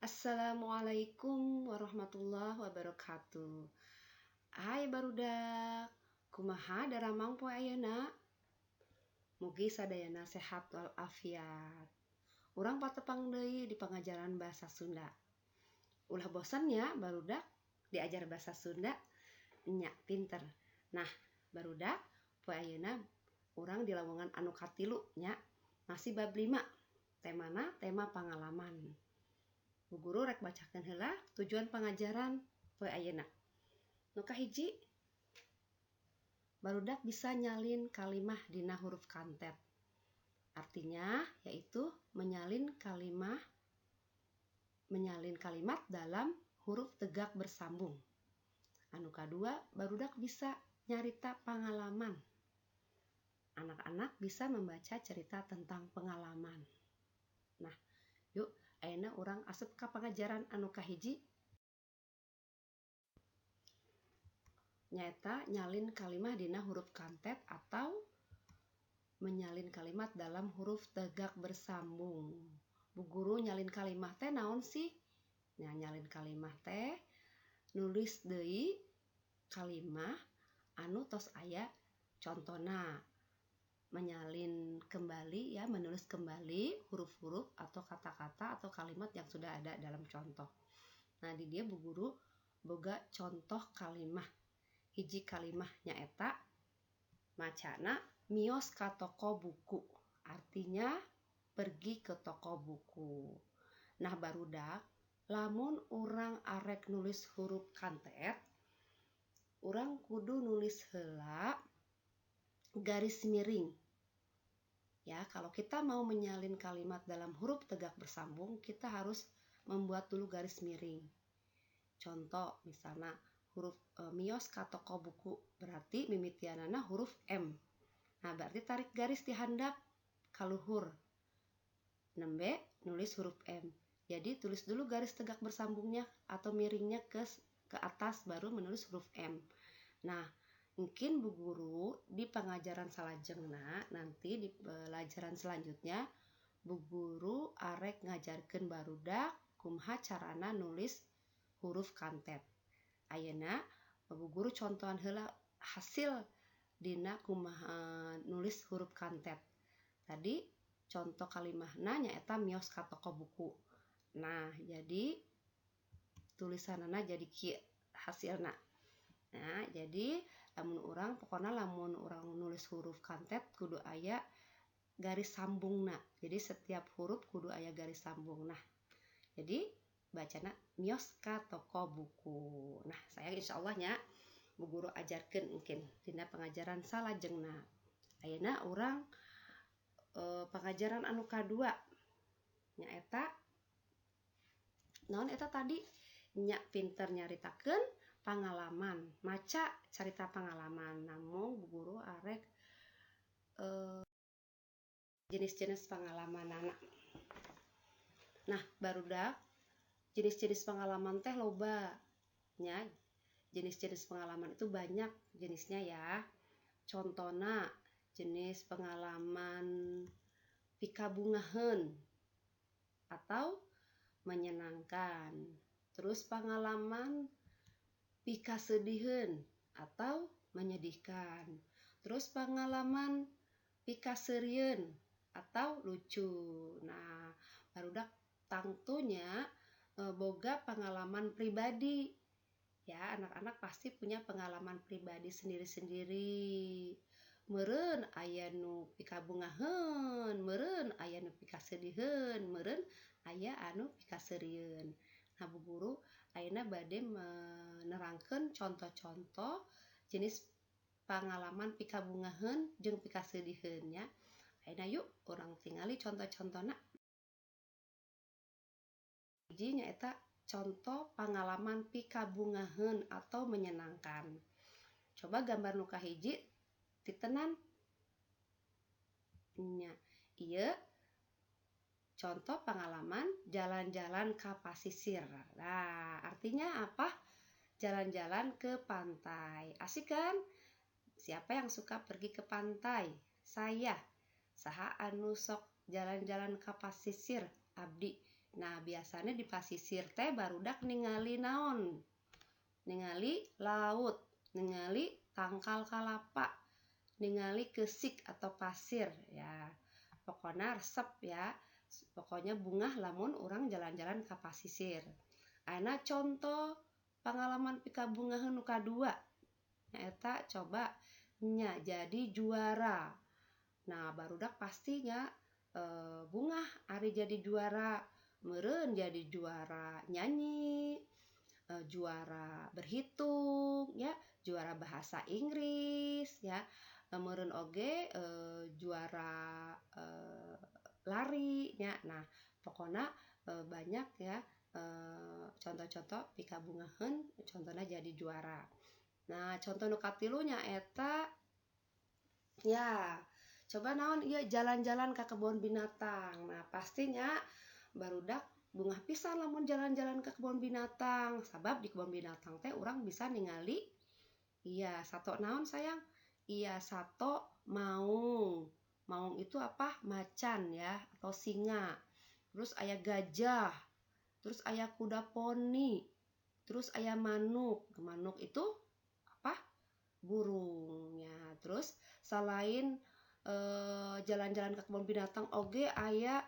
Assalamualaikum warahmatullahi wabarakatuh. Hai barudak, kumaha daramang poe ayeuna? Mugi sadayana sehat walafiat. Urang patepang deui di pengajaran bahasa Sunda. Ulah bosan ya, barudak, diajar bahasa Sunda nya, pinter. Nah, barudak, poe ayeuna urang di lawongan anu katilu nya, masih bab 5. Temana tema pengalaman. Bu guru rek bacakeun heula tujuan pengajaran poe ayeuna. Nu kahiji, barudak bisa nyalin kalimah dina huruf kantet. Artinya yaitu menyalin kalimat dalam huruf tegak bersambung. Anu kadua, barudak bisa nyarita pengalaman. Anak-anak bisa membaca cerita tentang pengalaman. Nah, yuk, ayeuna urang asup ka pengajaran anu kahiji, nyaeta nyalin kalimah dina huruf kantet atau menyalin kalimat dalam huruf tegak bersambung. Bu guru, nyalin kalimah teh naon sih? Nah, nyalin kalimah teh nulis deui kalimah anu tos aya contona. Menyalin kembali ya, menulis kembali huruf-huruf atau kata-kata atau kalimat yang sudah ada dalam contoh. Nah, di dieu Bu guru boga contoh kalimah. Hiji kalimah nyaeta macana mios ka toko buku. Artinya pergi ke toko buku. Nah, barudak, lamun urang arek nulis huruf kantet, urang kudu nulis heula garis miring. Ya, kalau kita mau menyalin kalimat dalam huruf tegak bersambung, kita harus membuat dulu garis miring. Contoh misalnya huruf mios ka toko buku, berarti mimitianana huruf M. Nah, berarti tarik garis di handap kaluhur. Nembe nulis huruf M. Jadi tulis dulu garis tegak bersambungnya atau miringnya ke atas, baru menulis huruf M. Nah, mungkin Bu Guru di pengajaran salajengna, nanti di pelajaran selanjutnya, Bu Guru arek ngajarkeun barudak kumaha carana nulis huruf kantet. Ayeuna Bu Guru contohan heula hasil dina kumaha nulis huruf kantet. Tadi contoh kalimahna nyaeta mios ka toko buku. Nah, jadi tulisanana jadi kieu hasilna. Nah, jadi lamun urang, pokoknya lamun urang nulis huruf kantet kudu aya garis sambungna. Jadi setiap huruf kudu aya garis sambung. Nah, jadi bacana mios ka toko buku. Nah, saya insya Allah nya Bu Guru ajarkeun mungkin dina pengajaran salajengna. Ayeuna urang pengajaran anu kadua, nyaeta naon eta tadi nya? Pinter nyaritakeun pengalaman, maca cerita pengalaman. Namun Bu Guru arek jenis-jenis pengalaman anak. Nah, barudak, jenis-jenis pengalaman teh loba nya. Jenis-jenis pengalaman itu banyak jenisnya ya. Contohnya jenis pengalaman pikabungaheun atau menyenangkan, terus pengalaman pikasediheun atau menyedihkan, terus pengalaman pikaseurieun atau lucu. Nah, barudak, tangtunya boga pengalaman pribadi ya. Anak-anak pasti punya pengalaman pribadi sendiri-sendiri. Meureun aya nu pikabungaheun, meureun aya nu pikasediheun, meureun aya anu pikaseurieun. Nah, Bu Guru ayeuna bade menerangkeun contoh-contoh jenis pengalaman pikabungaheun jeung pikasediheun nya. Ayeuna yuk urang tingali contoh-contohna. Hiji nyaeta contoh pengalaman pikabungaheun atau menyenangkan. Coba gambar nu kahiji titenan nya. Ieu contoh pengalaman jalan-jalan ke pasisir. Nah, artinya apa? Jalan-jalan ke pantai. Asik kan? Siapa yang suka pergi ke pantai? Saya. Saha anu sok jalan-jalan ke pasisir? Abdi. Nah, biasanya di pasisir teh barudak ningali naon? Ningali laut, ningali tangkal kalapa, ningali kesik atau pasir ya. Pokoknya resep ya. Pokoknya bungah lamun urang jalan-jalan ke pasisir. Ayeuna contoh pengalaman pikabungaheun nu kadua. Nyaeta coba nya jadi juara. Nah, barudak pastinya bungah ari jadi juara, meureun jadi juara nyanyi, juara berhitung ya, juara bahasa Inggris ya, meureun oge juara lari nya. Nah, pokoknya banyak ya contoh-contoh pikabungaheun, contohnya jadi juara. Nah, contoh nu katilu nyaeta ya, coba naon ieu jalan-jalan ke kebun binatang. Nah, pastinya barudak bungah pisan lamun jalan-jalan ke kebun binatang, sabab di kebun binatang teh urang bisa ningali iya sato naon sayang? Iya sato maung. Maung itu apa? Macan ya atau singa. Terus aya gajah, terus aya kuda poni, terus aya manuk. Manuk itu apa? Burung ya. Terus selain jalan-jalan ke kebun binatang oge aya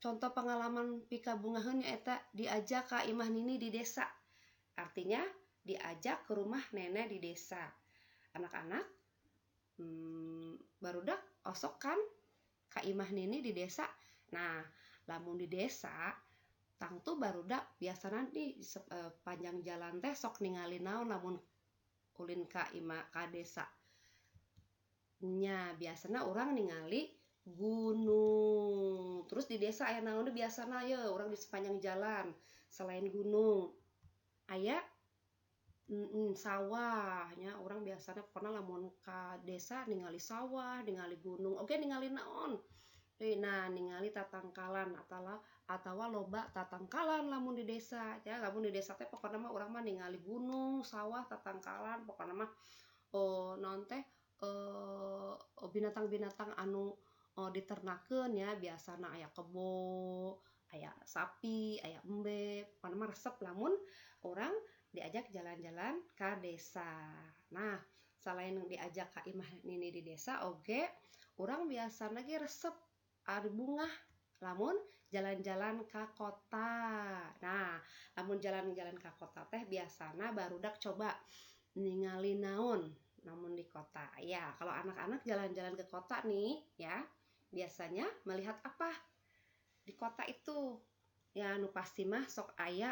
contoh pengalaman pikabungaheun nyaeta diajak ka imah nini di desa. Artinya diajak ke rumah nenek di desa. Anak-anak barudak osok kan ka imah nini di desa. Nah, lamun di desa tangtu barudak biasana di panjang jalan teh sok ningali naon lamun ulin ka imah ka desa. Nya biasana urang ningali gunung. Terus di desa aya naon deui biasana ye urang di sepanjang jalan selain gunung aya sawah nya. Urang biasana pokona lamun ka desa ningali sawah, ningali gunung, oge ningali naon? Nah, ningali tatangkalan atawa loba tatangkalan lamun di desa ya. Lamun di desa teh pokona mah urang mah ningali gunung, sawah, tatangkalan, pokona mah oh naon teh binatang-binatang anu diternakeun ya, biasana aya kebo, aya sapi, aya embe, pokona mah resep lamun urang diajak jalan-jalan ka desa. Nah, selain diajak ka imah nini di desa oge urang biasana ge resep ari bungah lamun jalan-jalan ka kota. Nah, lamun jalan-jalan ka kota teh biasana barudak coba ningali naon namun di kota. Ya, kalau anak-anak jalan-jalan ke kota nih ya, biasanya melihat apa di kota itu? Ya, nu pasti mah sok aya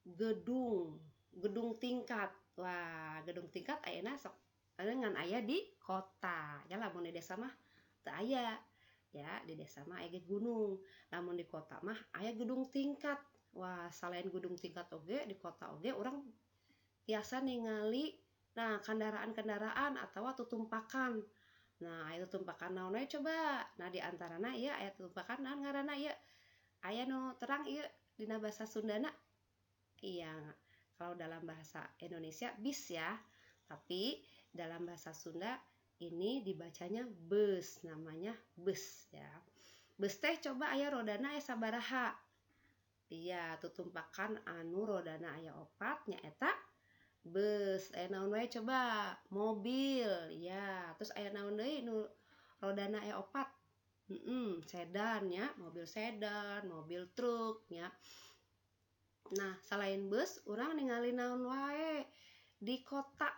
gedung, gedung tingkat. Wah, gedung tingkat ayeuna sok ngan aya di kota. Ya, lamun di desa mah teu aya. Ya, di desa mah aya gunung. Lamun di kota mah aya gedung tingkat. Wah, selain gedung tingkat oge di kota oge urang tiasa ningali nah kendaraan-kendaraan atau tutumpakan. Nah, aya tutumpakan naon we coba? Nah, di antarana ieu aya tutumpakan naon ngaranna ieu? Aya nu terang ieu dina bahasa Sundana? Iya, kalau dalam bahasa Indonesia bis ya. Tapi dalam bahasa Sunda ini dibacanya bus, namanya bus ya. Bus teh coba aya rodana aya sabaraha? Iya, tutumpakan anu rodana aya opat nyaeta bus. Aya naon wae coba? Mobil, ya. Terus aya naon deui nu rodana aya opat? Sedan ya, mobil sedan, mobil truk ya. Nah, selain bus, urang ningali naon wae di kota?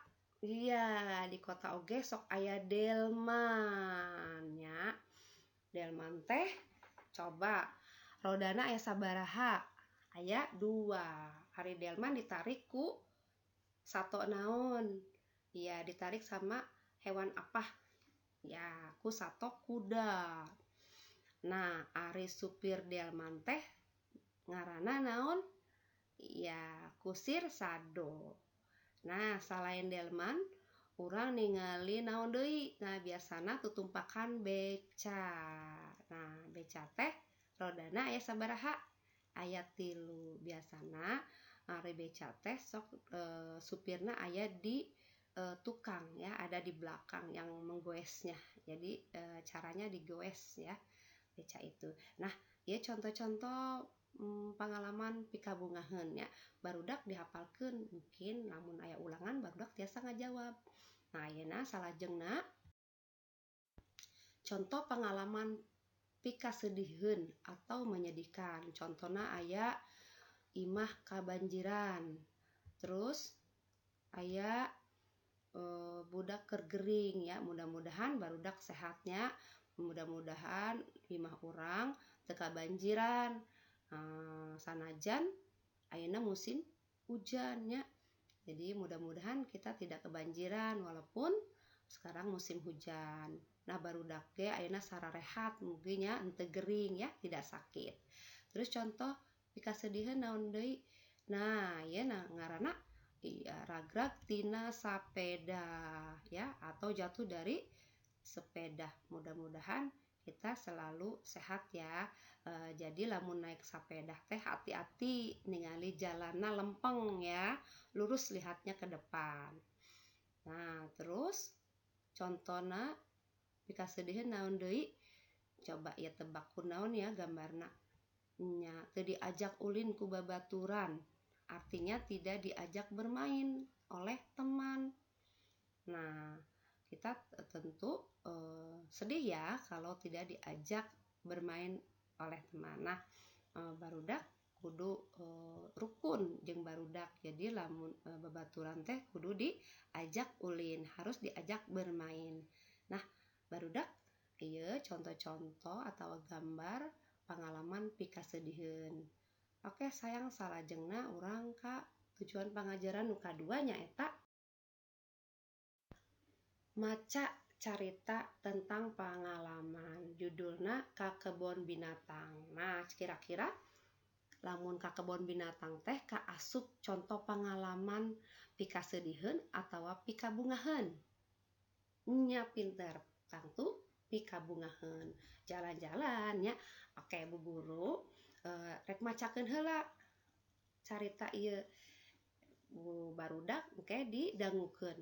Iya, di kota oge sok aya delman ya. Delman teh coba rodana aya sabaraha? Aya 2. Ari delman ditarik ku sato naon? Iya, ditarik sama hewan apa? Ya, ku sato kuda. Nah, ari supir delman teh ngaranna naon? Ya, kusir sado. Nah, selain delman, urang ningali naon deui? Nah, biasana tutumpakan beca. Nah, beca teh rodana aya sabaraha? Aya 3. Biasana ari beca teh sok supirna aya di tukang ya, ada di belakang yang menggoesnya. Jadi caranya digoes ya beca itu. Nah, ya contoh-contoh pengalaman pikabungaheun ya. Barudak dihafalkeun, mungkin lamun aya ulangan barudak tiasa ngajawab. Nah, ayeuna salajengna contoh pengalaman pikasediheun atau menyedihkan. Contohna aya imah kabanjiran. Terus aya budak keur gering ya, mudah-mudahan barudak sehat nya, mudah-mudahan imah urang teu kabanjiran. Sanajan ayeuna musim hujan nya. Jadi mudah-mudahan kita tidak kebanjiran walaupun sekarang musim hujan. Nah, barudak ge ayeuna sararehat, mugi nya henteu gering ya, tidak sakit. Terus contoh pikasediheun naon deui? Nah, ieu na ngaranna iya ragrag tina sapeda ya, atau jatuh dari sepeda. Mudah-mudahan kita selalu sehat ya. Jadi lamun naik sepeda teh hati-hati, ningali jalanna lempeng ya, lurus lihatnya ke depan. Nah, terus contohna pikasediheun naon deui? Coba ya tebak kunaon ya gambarna. Nya, teu diajak ulin ku babaturan. Artinya tidak diajak bermain oleh teman. Nah, kita tentu sedih ya kalau tidak diajak bermain oleh teman. Nah, barudak kudu rukun jeung barudak. Jadi lamun babaturan teh kudu diajak ulin, harus diajak bermain. Nah, barudak ieu contoh-contoh atau gambar pengalaman pikasediheun. Oke, sayang, salajengna urang ka tujuan pangajaran nu kadua, nyaeta maca carita tentang pengalaman, judulna Ka Kebon Binatang. Nah, kira-kira lamun ka kebon binatang teh kaasup contoh pengalaman pikasediheun atawa pikabungaheun? Nya, pinter, tangtu pikabungaheun, jalan-jalan ya. Oke, Bu Guru rek macakeun heula carita ieu, Bu barudak engke didangukeun.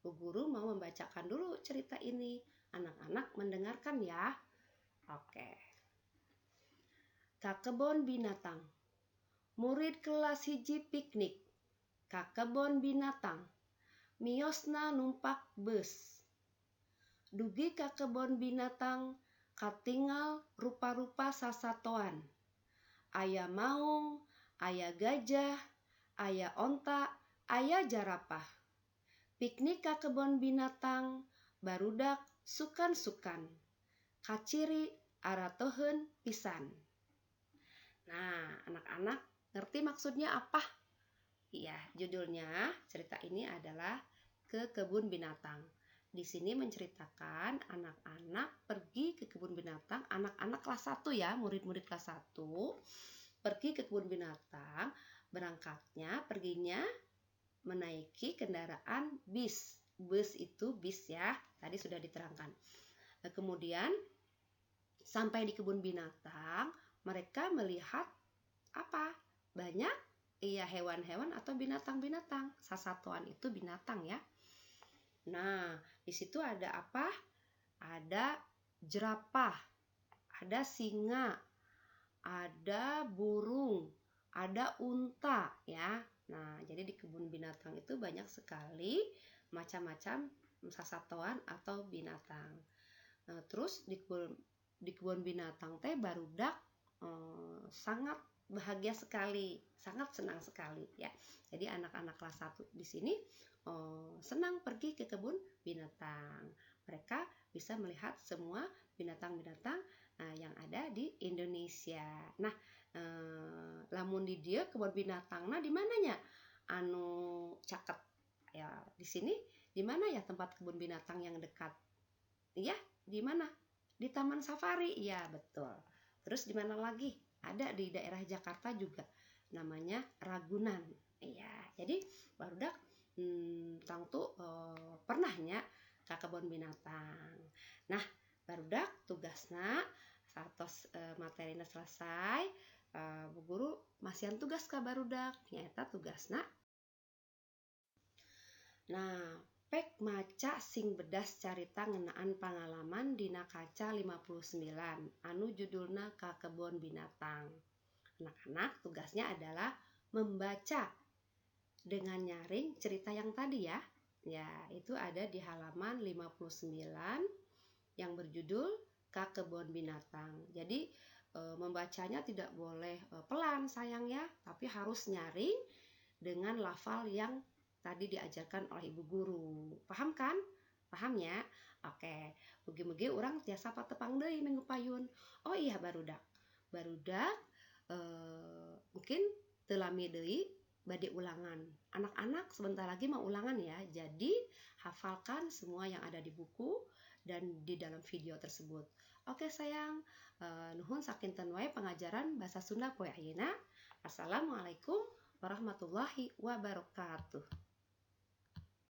Bu Guru mau membacakan dulu cerita ini. Anak-anak mendengarkan ya. Oke. Ka kebon binatang. Murid kelas 1 piknik ka kebon binatang. Miosna numpak bus. Dugi ka kebon binatang, katingal rupa-rupa sasatoan. Aya maung, aya gajah, aya onta, aya jarapah. Piknik ka kebon binatang, barudak sukan-sukan. Kaciri aratoheun pisan. Nah, anak-anak ngerti maksudnya apa? Iya, judulnya cerita ini adalah Ke Kebun Binatang. Di sini menceritakan anak-anak pergi ke kebun binatang, anak-anak kelas 1 ya, murid-murid kelas 1 pergi ke kebun binatang, berangkatnya, perginya menaiki kendaraan bis. Bus itu bis ya, tadi sudah diterangkan. Nah, kemudian sampai di kebun binatang, mereka melihat apa? Banyak iya hewan-hewan atau binatang-binatang. Sasatoan itu binatang ya. Nah, di situ ada apa? Ada jerapah, ada singa, ada burung, ada unta ya. Nah, jadi di kebun binatang itu banyak sekali macam-macam sasatoan atau binatang. Nah, terus di kebun binatang teh barudak sangat bahagia sekali, sangat senang sekali ya. Jadi anak-anak kelas 1 di sini senang pergi ke kebun binatang. Mereka bisa melihat semua binatang-binatang yang ada di Indonesia. Nah, lamun di dieu kebun binatangna di mananya? Anu caket ya di sini, di mana ya tempat kebun binatang yang dekat? Iya, di mana? Di Taman Safari. Ya, betul. Terus di mana lagi? Ada di daerah Jakarta juga. Namanya Ragunan. Iya, jadi barudak tangtu pernah nya ke kebun binatang. Nah, barudak tugasna satos materina selesai, Bu Guru masihan tugas ka barudak, nyaeta tugasna. Nah, pek maca sing bedas carita ngeunaan pangalaman dina kaca 59 anu judulna Ka Kebon Binatang. Anak-anak tugasnya adalah membaca dengan nyaring cerita yang tadi ya. Ya, itu ada di halaman 59 yang berjudul Ka Kebon Binatang. Jadi membacanya tidak boleh pelan sayang ya, tapi harus nyaring dengan lafal yang tadi diajarkan oleh ibu guru. Paham kan? Paham ya? Oke, mugi-mugi urang tiasa patepang deui minggu payun. Oh iya, barudak. Barudak mungkin teu lami deui bade ulangan. Anak-anak sebentar lagi mau ulangan ya. Jadi hafalkan semua yang ada di buku dan di dalam video tersebut. Oke sayang, nuhun sakinten wae pengajaran bahasa Sunda poe ayeuna. Assalamualaikum warahmatullahi wabarakatuh.